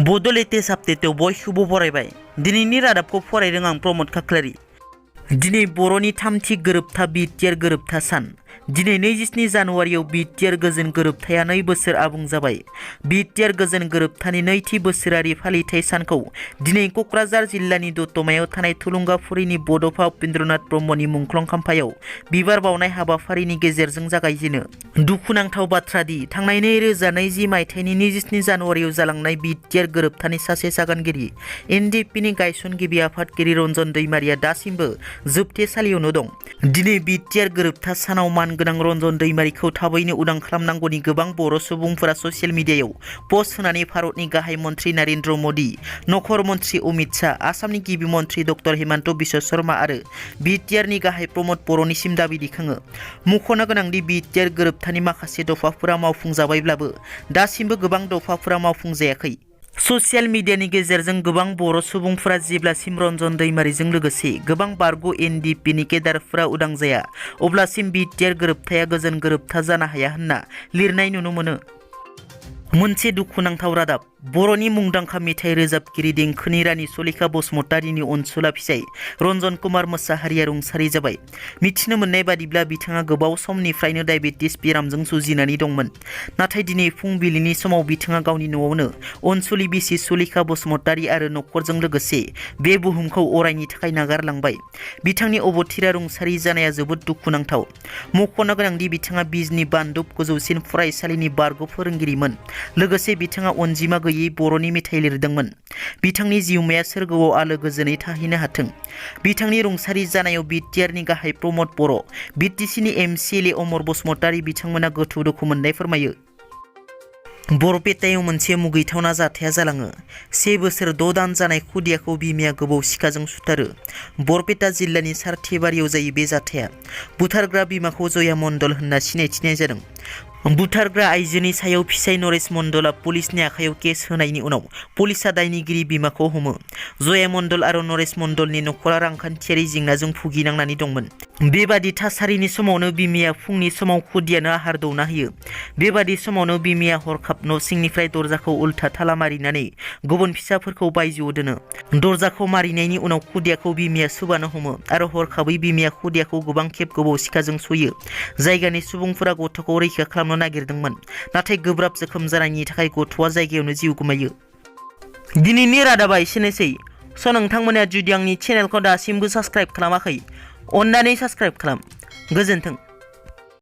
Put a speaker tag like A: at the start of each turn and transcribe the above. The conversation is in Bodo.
A: Bodo latest update बयखौबो बरायबाय। दिनैनि रादाबखौ फरायदों आं प्रमद खाख्लारि। दिनै बर'नि थामथि गोरोबथा बिटिआर गोरोबथा सान। दिनै 27 जानुवारियाव बिटिआर गोजोन गोरोबथाया 2 बोसोर आबुं जाबाय। बिटिआर गोजोन गोरोबथानि नैथि बोसोरारि फालिथाय सानखौ दिनै क'क्राझार जिल्लानि दतमायाव थानाय थुलुंगाफुरिनि बड'फा उपेन्द्रनाथ ब्रह्मनि मुंख्लं खाम्फायाव बिबार बावनाय हाबाफारिनि गेजेरजों जागायजेनो। दुखुनांथाव बाथ्रा दि थांनाय 2020 मायथाइनि 27 जानुवारियाव जालांनाय बिटिआर गोरोबथानि सासे सागानगिरि एनडिएफबिनि गायसनगिरि आफादगिरि रन्जन दैमारिया दासिमबो जोबथेसालियावनो दं। दिनै बिटिआर गोरोबथा सानाव मानगोनां रन्जन दैमारिखौ थाबैनो उदां खालामनांगौनि गोबां बर' सुबुंफोरा ससियेल मिडियायाव पस्ट होनानै भारतनि गाहाय मन्त्रि नरेन्द्र मोदी, नखर मन्त्रि अमित शाह, आसामनि गिबि मन्त्रि डक्टर हिमन्त बिश्व शर्मा आरो बिटिआरनि गाहाय प्रमद बर'निसिम दाबि दैखाङो। मुंख'नो गोनांदि बिटिआर गोरोबथानि माखासे दफाफोरा मावफुंजाबायब्लाबो दासिमबो गोबां दफाफोरा मावफुंजायाखै। ससियेल मिडियानि गेजेरजों गोबां बर' सुबुंफोरा जेब्लासिम रन्जन दैमारिजों लोगोसे गोबां बारग' एनडिएफबिनि केडारफोरा उदां जाया अब्लासिम बिटिआर गोरोबथाया गोजोन गोरोबथा जानो हाया होनना लिरनाय नुनो मोनो। मोनसे दुखुनांथाव रादाब। बर'नि मुंदांखा मेथाइ रोजाबगिरि देंखोनि रानि सुलेखा बसुमतारीनि अनसुला फिसाय रन्जन कुमार मोसाहारिया रुंसारि जाबाय। मिथिनो मोननाय बादिब्ला बिथाङा गोबाव समनिफ्रायनो डायबेटिस बेरामजों जुजिनानै दंमोन। नाथाय दिनै फुंबिलिनि समाव बिथाङा गावनि न'आवनो अनसुलि बिसि सुलेखा बसुमतारी आरो नखरजों लोगोसे बे बुहुमखौ अरायनि थाखाय नागारलांबाय। बिथांनि अबथिरा रुंसारि जानाया जोबोद दुखुनांथाव। मख'नो गोनांदि बिथाङा बिजनि बान्दुब गोजौसिन फरायसालिनि बारग' फोरोंगिरिमोन। लोगोसे बिथाङा अनजिमा गैयै बर'नि मेथाइ लिरदोंमोन। बिथांनि जिउमाया सोरगोआव आलो गोजोनै थाहैनो हाथों। बिथांनि रुंसारि जानायाव बिटिआरनि गाहाय प्रमद बर', बिटिसिनि एमसिएलए अमर बसुमतारी बिथांमोना गोथौ दुखु मोननाय फोरमायो। बरपेटायाव मोनसे मुगैथावना जाथाया जालाङो। 1 बोसोर 6 दान जानाय खुदियाखौ बिमाया गोबौ सिखाजों सुथारो। बरपेटा जिल्लानि सारथेबारियाव जायो बे जाथाया। बुथारग्रा बिमाखौ जया मण्डल होनना सिनायथिनाय जादों। बुथारग्रा आइजोनि सायाव फिसाय नरेश मण्डलआ पुलिसनि आखायाव केस होनायनि उनाव पुलिसआ दायनिगिरि बिमाखौ हमो। जया मण्डल आरो नरेश मण्डलनि नखरा रांखान्थियारि जेंनाजों भुगिनांनानै दंमोन। बेबादि थासारिनि समावनो बिमाया फुंनि समाव खुदियानो आहार दौना होयो। बेबादि समावनो बिमाया हरखाब न' सिंनिफ्राय दरजाखौ उल्था थाला मारिनानै गुबुन फिसाफोरखौ बायजोआव दोनो। दरजाखौ मारिनायनि उनाव खुदियाखौ बिमाया सोबानो हमो आरो हरखाबै बिमाया खुदियाखौ गोबां खेब गोबौ सिखाजों सुयो। जायगानि सुबुंफोरा गथ'खौ रैखा खालामनो नागिरदोंमोन, नाथाय गोब्राब जोखोम जानायनि थाखाय गथ'आ जायगायावनो जिउ गोमायो। दिनैनि रादाबा एसेनोसै। नोंथांमोना जुदि आंनि चेनेलखौ दासिमबो साबस्क्राइब खालामाखै, अन्नानै साबस्क्राइब खालाम। गोजोन्थों।